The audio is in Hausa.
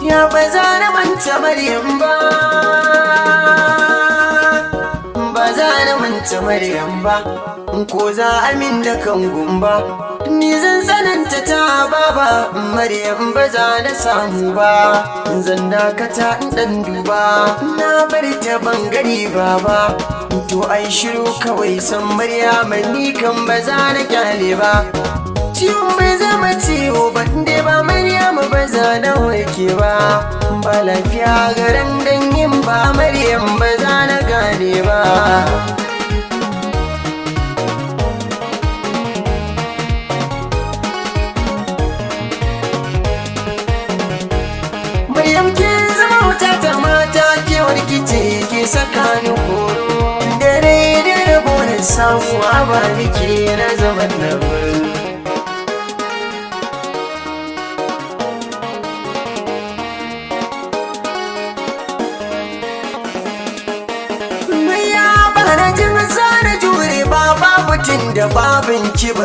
Ya ba za na manta Maryam ba, ba za na manta Maryam ba, ko za a min da kan gumba. Ni zan tsananta ta baba, Maryam ba za na samu ba. Zan dakata in dan duba, na bar ta ban gani baba. To ai shiru kawai san Maryam, ni kan ba za na kyale ba. Ciwon bai zama ciwo ba inda ba Maryam ba za na warke ba. Ba lafiya garin dangin ba Maryam ba za na gane ba. Maryam kin zama wuta ta mata, kewar kice ke saka ni horo. Dare da rabo na samu ba nike na zaman na gurin. Ya bana jin zana jure ba babu tun da babin kibar.